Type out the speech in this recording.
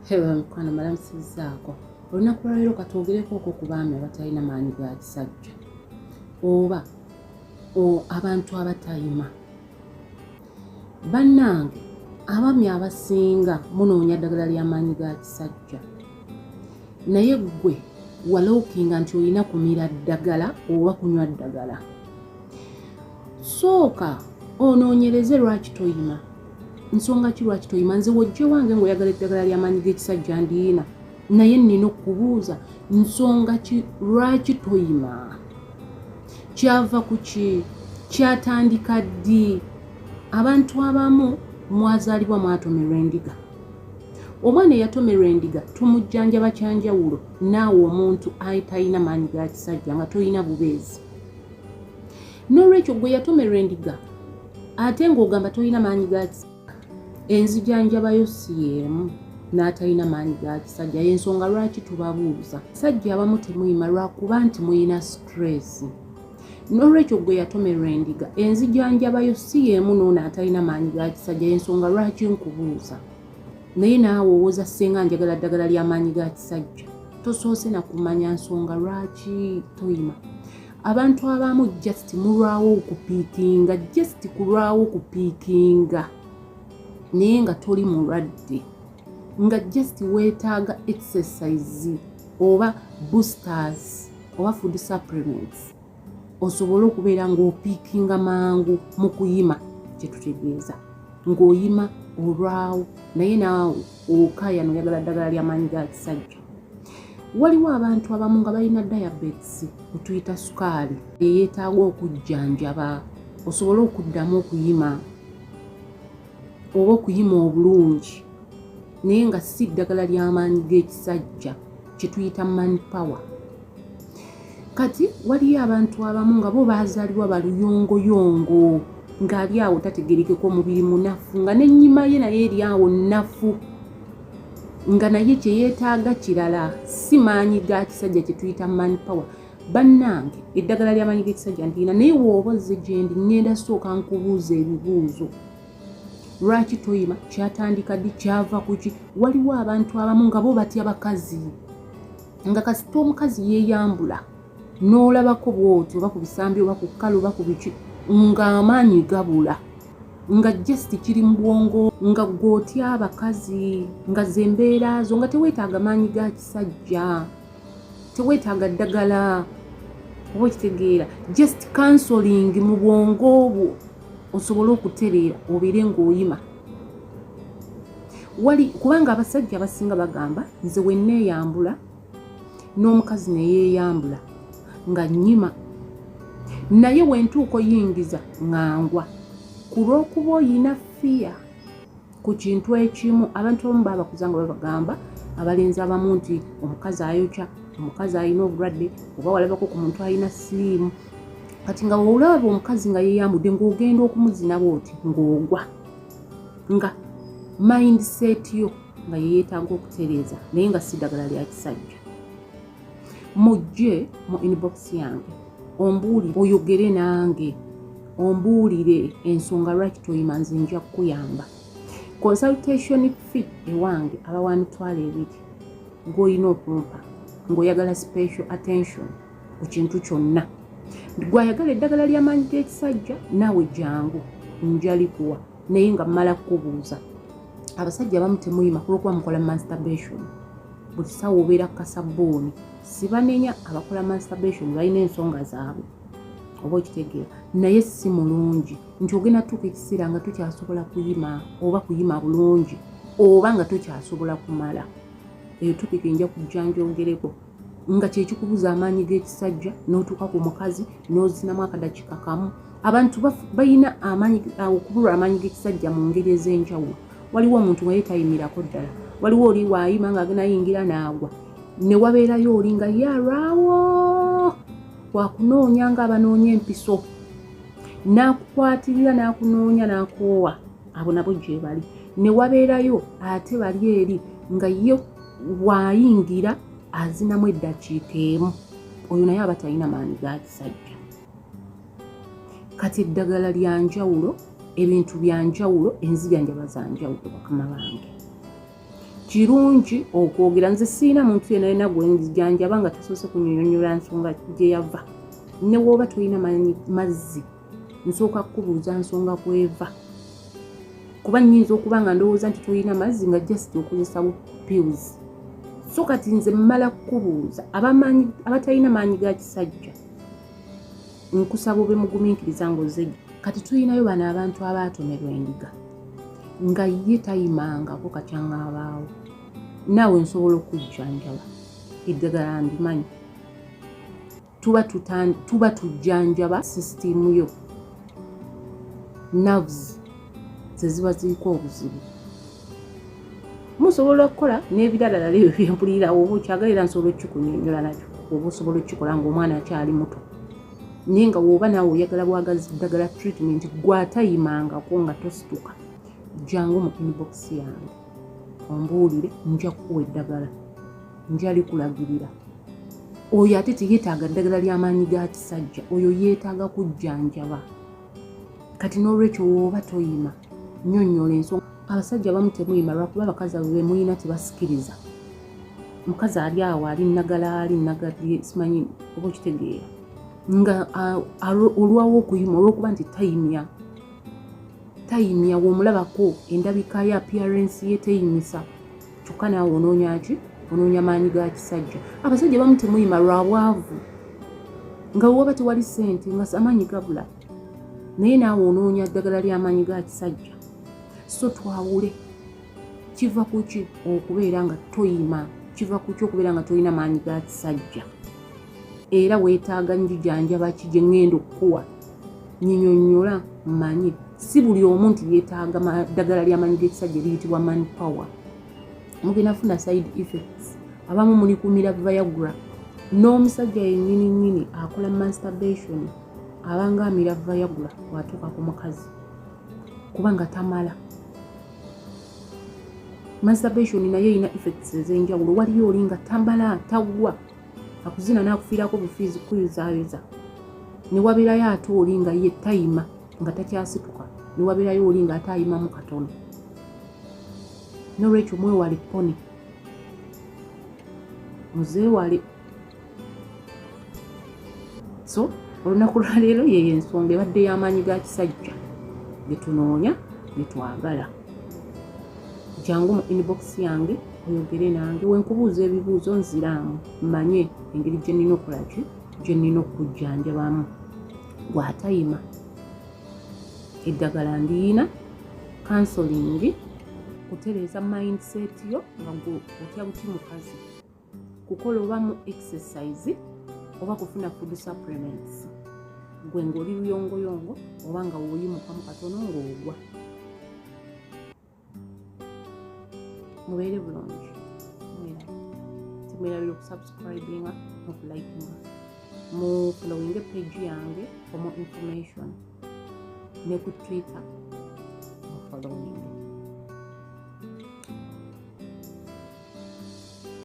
Hello mukwano, mbalamusizzaako. Olunaku lwaleero katwogereko okwo ku baami abatalina maanyi ga kisajja oba abantu abatayima. Bannange, abaami abasinga munoonya ddagala ly'amaanyi ga kisajja, naye ggwe walookinga nti olina kumira ddagala oba kunywa ddagala. Sooka onoonyereze lwaki toyima, nsonga ki lwaki toyima. Nze wojja wange ng'oyagala eddagala ly'amaanyi g'ekisajja, ndiina, naye nnina okukubuuza nsonga ki lwaki toyima, kyava ku ki, kyatandika ddi? Abantu abamu mwazaalibwa mwatomerwa endiga. Omwana eyatomerwa endiga tumujjanjaba kyanjawulo naawe omuntu atalina maanyi ga kisajja nga tolina bubeezi. N'olwekyo gwe yatomerwa endiga ate ng'ogamba tolina maanyi ga kisajja, enzijanjabayo si y'emu n'atalina maanyi ga kisajja. Y'ensonga lwaki tubabuuza. Sajja abamu temuyima lwakuba nti muyina stress. N'olwekyo gwe yatomerwa endiga, enzijanjabayo si y'emu n'ono atalina maanyi ga kisajja. Y'ensonga lwaki nkubuuza. Naye naawe owooza ssenga njagala ddagala ly'amaanyi ga kisajja, tosoose na kumanya nsonga lwaki toyima. Abantu abamu just mulwawo okupiikinga, just kulwawo okupiikinga, naye nga toli mulwadde, nga just weetaaga exercise oba boosters oba food supplements osobole okubeera ng'opiikinga mangu mu kuyima. Kyetutegeeza ng'oyima olwawo, naye naawe okaayana oyagala ddagala ly'amaanyi ga kisajja. Waliwo abantu abamu nga balina diabetes, otuyita sukaali, eyeetaaga okujjanjaba osobole okuddamu okuyima oba okuyima obulungi, naye nga si ddagala ly'amaanyi g'ekisajja kyetuyita man power. Kati waliyo abantu abamu nga bo baazaalibwa baluyongoyongo, ng'ali awo tategerekeko, omubiri munafu, nga n'ennyima ye naye eri awo nnafu, nga naye kyeyeetaaga kirala, si maanyi ga kisajja kyetuyita man power. Bannange, eddagala ly'amaanyi g'ekisajja ntiina, naye w'oba ozze gyendi ŋŋenda sooka nkubuuza ebibuuzo: lwaki toyima, kyatandika ddi, kyava kuki? Waliwo abantu abamu nga bo batya bakazi, nga kasita omukazi yeeyambula n'olabako bwoti oba ku bisambi oba ku kkala oba ku biki, ng'amaanyi gabula, nga just kiri mu bwongo, nga gw'otya abakazi, nga zembeera zo, nga teweetaaga maanyi ga kisajja, teweetaaga ddagala, oba okitegeera, just counseling mu bwongo obwo osobole okutereera obeere ng'oyima. Wali kubanga abasajja abasinga bagamba, "Nze wenneeyambula n'omukazi neyeeyambula nga nnyima, naye wentuuka oyingiza ŋŋangwa." Ku lw'okuba oyina fear ku kintu ekimu. Abantu abamu babakuza nga babagamba, abalenzi abamu, nti omukazi ayokya, omukazi alina obulwadde, oba walabako ku muntu alina siriimu. Kati nga olaba omukazi nga yeeyambudde, ng'ogenda okumuzina bwoti ng'ogwa, nga mindset yo nga yeyeetaaga okutereeza, naye nga si ddagala lya kisajja. Mujje mu inbox yange ombuulire, oyogere nange, ombuulire ensonga lwaki toyima, nze nja kukuyamba. Consultation fee ewange aba wa 20,000 gw'olina okumpa ng'oyagala special attention ku kintu kyonna. Gwayagala eddagala ly'amaanyi g'ekisajja, naawe jangu, njalikuwa, naye nga mmala kukubuuza. Abasajja abamu temuyima kulwokuba mukola masturbation buli ssaawa, obeera kasabbuuni. Sibanenya abakola masturbation, balina ensonga zaabwe, oba okitegeera, naye si mulungi nti ogenda tuuka ekiseera nga tokyasobola kuyima oba kuyima bulungi oba nga tokyasobola kumala. Eyo topic nja kujja njogereko, nga kyekikubuza amaanyi g'ekisajja n'otuuka ku mukazi n'ozinamu akadakiika kamu. Abantu balina okubulwa amaanyi g'ekisajja mu ngeri ez'enjawulo. Waliwo omuntu nga ye tayimirako ddala, waliwo oli waayima ng'agenda yingira n'agwa, ne wabeerayo oli nga ye alwawo kwakunoonya ng'abanoonya empiso, n'akukwatirira n'akunoonya n'akoowa. Abo nabo gye bali. Ne wabeerayo ate bali eri nga ye waayingira azinamu eddakiika emu, oyo naye aba talina maanyi ga kisajja. Kati eddagala lya njawulo, ebintu bya njawulo, enzijanjaba za njawulo. Bakama bange, Kirungi okwogera. Nze siina muntu yena yena gwe nzijanjaba nga tasoose kunyonyonyola nsonga gye yava. Ne wooba tolina mazzi, nsooka kukubuuza nsonga kweva, kuba nnyinza okuba nga ndowooza nti tolina mazzi nga just okozesa pills. So kati nze mmala kukubuuza. Abatalina maanyi ga kisajja, nkusaba obe mugumiikiriza ng'ozze. Kati tulinayo bano abantu abaatomerwa endiga nga ye tayimangako kacyanga abaawo. Naawe nsobola okujjanjaba, eddagala ndimanyi. Tuba tujjanjaba system yo, nerves zeziba ziriko obuzibu. Musobola okukola n'ebiralala ebyo byempulira. Oba okyagalira, nsobola okikunyonyola nakyo, oba osobola okukikola ng'omwana akyali muto. Naye nga woba naawe oyagala bwagazi ddagala, treatment, gwatayimangako nga tosituka, jangu mu inbox yange ombuulire, nja kukuwa eddagala, nja likulagirira. Oyo ate teyeetaaga ddagala ly'amaanyi ga kisajja, oyo yeetaaga kujjanjaba. Kati n'olwekyo wooba toyima, nnyonnyola ensonga. Abasajja abamu temuyima lwakuba abakazi abo bemuyina tebasikiriza. Mukazi ali awo ali nagala, ali nagali, simanyi oba okitegeera, nga olwawo okuyima olwokuba nti tayimya. Tayimya, womulabako endabika ye, appearance ye teyimisa, kyokka naawe onoonya ki? Onoonya maanyi ga kisajja. Abasajja bamu temuyima lwa bwavu, nga wewaba tewali ssente nga amaanyi gabula, naye naawe onoonya ddagala ly'amaanyi ga kisajja. So twawule, kiva kuki okubeera nga toyima? Kiva kuki okubeera nga tolina maanyi ga kisajja? Era weetaaga njijanjaba ki gye ŋŋenda okukuwa? Nyinyonnyola mmanyi. Si buli omu nti yeetaaga ddagala ly'amaanyi g'ekisajja eriyitibwa Man Power. Mugenda funa side effects. Abamu muli kumira Viagra, n'omusajja yennyini nnyini akola masturbation abanga amira Viagra bw'atuuka ku mukazi, kubanga tamala. Masturbation naye erina effects ez'enjawulo. Waliyo oli nga tambala, taggwa, akuzina n'akufiirako bufiizi kuyuzayuza. Ne wabeerayo ate oli nga ye tayima, nga takyasituka. Ne wabeerayo oli nga ate ayimamu katono. Nolwekyo mwewale porn, muzeewale. So olunaku lwaleero yeyo ensonga ebadde y'amaanyi ga kisajja getunoonya, getwagala. Jangu mu inbox yange oyogere nange, wenkubuuza ebibuuzo nziraamu, mmanye engeri gye nnina okukolaki, gye nnina okujjanjabamu. Gwatayima, eddagala ndiyina, counseling, kutereeza mindset yo nga gwe otya buti mukazi, kukola oba mu exercise oba kufuna food supplements, gwe ng'oli luyongoyongo oba nga woyimukamu katono ng'ogwa. Mubeere bulungi, temwerabira okusubscribinga nokulikinga, mu following page yange for more information, ne ku Twitter mu following.